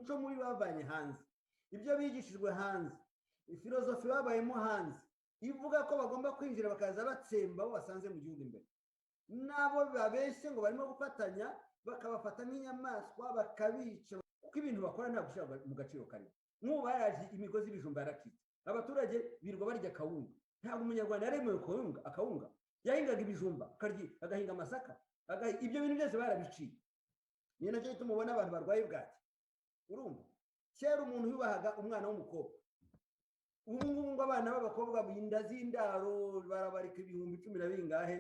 Umuco mubi bavanye hanze, ibyo bigishijwe hanze, philosophie babayemo hanze ivuga ko bagomba kwinjira bakaza batsemba abo basanze mu gihugu imbere, n'abo babeshye ngo barimo gufatanya, bakabafata nk'inyamaswa bakabica, kuko ibintu bakora nta gushyira mu gaciro karimo. Nk'ubu baraje, imigozi y'ibijumba yaracitse, abaturage birirwa barya kawunga. Ntabwo Umunyarwanda yaremewe kawunga. Akawunga yahingaga ibijumba, agahinga amasaka, ibyo bintu byose barabiciye. Ni nacyo gituma ubona abantu barwaye bwaki. Urumva, kera umuntu yubahaga umwana w'umukobwa. Ubu ngubu ngo abana b'abakobwa inda z'indaro barabarika 10,000 na bingahe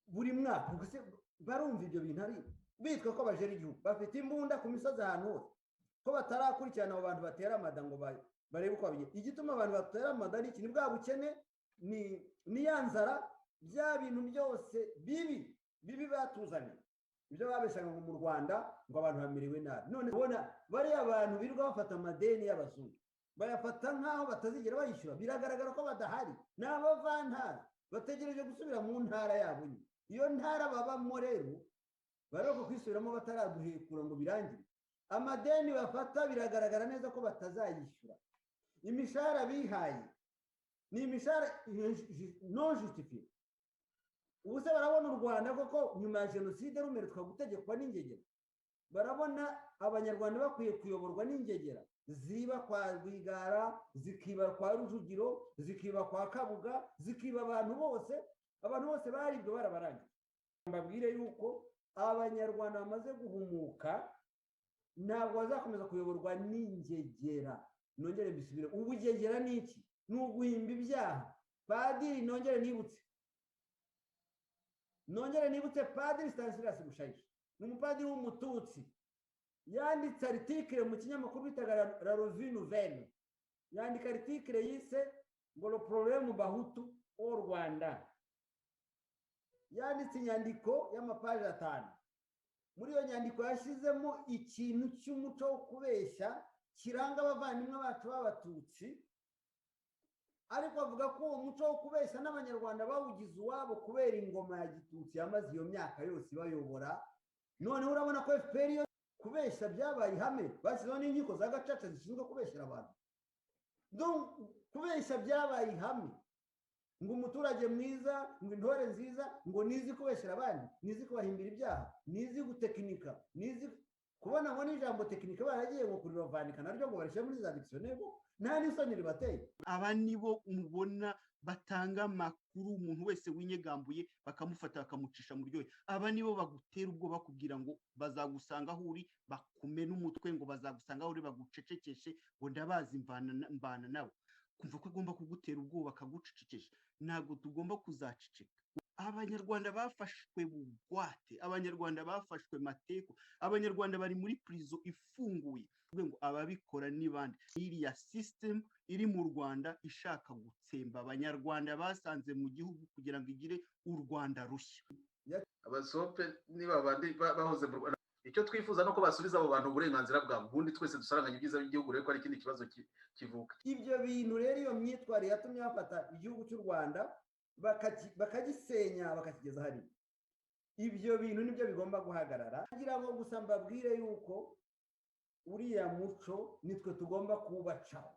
buri mwaka. Ubwo se barumva ibyo bintu ari bitwa ko bajera igihugu, bafite imbunda ku misozi ahantu hose, ko batarakurikirana abo bantu batera amada ngo barebe uko babigenza? Igituma abantu batera amada ni iki? Ni bwa bukene, ni ya nzara, bya bintu byose bibi bibi batuzaniye, ibyo babeshyaga ngo mu Rwanda ngo abantu bamerewe nabi. None ubona bariya bantu birirwa bafata amadeni y'abazungu, bayafata nk'aho batazigera bayishyura. Biragaragara ko badahari, ni abavantara bategereje gusubira mu ntara yabo nyine. Iyo ntara babamo rero baroko kwisubiramo bataraduhekura ngo birangire. Amadeni bafata biragaragara neza ko batazayishyura. Imishahara bihaye ni imishahara non justifiée. Ubu se barabona u Rwanda koko nyuma ya jenoside rumeretswa gutegekwa n'ingegera? Barabona Abanyarwanda bakwiye kuyoborwa n'ingegera ziba kwa Rwigara, zikiba kwa Rujugiro, zikiba kwa Kabuga, zikiba abantu bose? Abantu bose baribwe, barabarangije. Mbabwire yuko Abanyarwanda bamaze guhumuka, ntabwo bazakomeza kuyoborwa n'ingegera. Nongere mbisubire: ubugegera ni iki? Ni uguhimba ibyaha. Padiri, nongere nibutse Padiri Stanislas Bushayija, ni umupadiri w'Umututsi, yanditse article mu kinyamakuru bitaga La Revue Nouvelle. Yandika article yise ngo "Le problème bahutu au Rwanda". Yanditse inyandiko y'amapaji 5. Muri iyo nyandiko yashyizemo ikintu cy'umuco wo kubeshya kiranga abavandimwe bacu b'Abatutsi, ariko avuga ko uwo muco wo kubeshya n'Abanyarwanda bawugize uwabo kubera ingoma ya gitutsi yamaze iyo myaka yose ibayobora. Noneho urabona ko FPR yo kubeshya byabaye ihame, bashyizeho n'inkiko za gacaca zishinzwe kubeshyera abantu. Kubeshya byabaye ihame, ngo umuturage mwiza, ngo intore nziza, ngo nizi kubeshyera abandi, nizi kubahimbira ibyaha, nizi gutekinika, nizi kubona ngo n'ijambo tekinika baragiye ngo kurirovanika naryo ngo barishyire muri za dictionnaire, nta n'isoni ribateye. Aba nibo mubona batanga amakuru, umuntu wese winyegambuye bakamufata bakamucisha mu ryohe. Aba nibo bagutera ubwoba, bakubwira ngo bazagusanga aho uri bakumena umutwe, ngo bazagusanga aho uri bagucecekeshe, ngo ndabazi mbana nabo. Kumva ko agomba kugutera ubwoba akagucecekesha, ntabwo tugomba kuzaceceka. Abanyarwanda bafashwe bugwate, Abanyarwanda bafashwe mateko, Abanyarwanda bari muri prison ifunguye. Ngo ababikora ni bande? Iriya system iri mu Rwanda ishaka gutsemba Abanyarwanda basanze mu gihugu kugira ngo igire u Rwanda rushya. Abasope niba bandi bahoze mu Rwanda, icyo twifuza ni uko basubiza abo bantu uburenganzira bwabo, ubundi twese dusaranganya ibyiza by'igihugu. Rero ko ari ikindi kibazo kivuka. Ibyo bintu rero, iyo myitwarire yatumye bafata igihugu cy'u Rwanda bakagisenya, bakakigeza hariya. Ibyo bintu nibyo bigomba guhagarara. Kugira ngo gusa mbabwire yuko uriya muco nitwe tugomba kuwubacaho,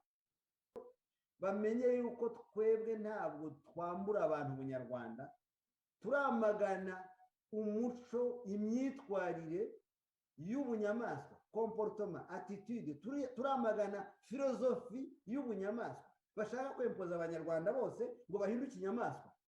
bamenye yuko twebwe ntabwo twambura abantu ubunyarwanda. Turamagana umuco, imyitwarire y'ubunyamaswa, comportement, attitude. Turamagana philosophie y'ubunyamaswa bashaka kwempoza Abanyarwanda bose ngo bahinduke inyamaswa.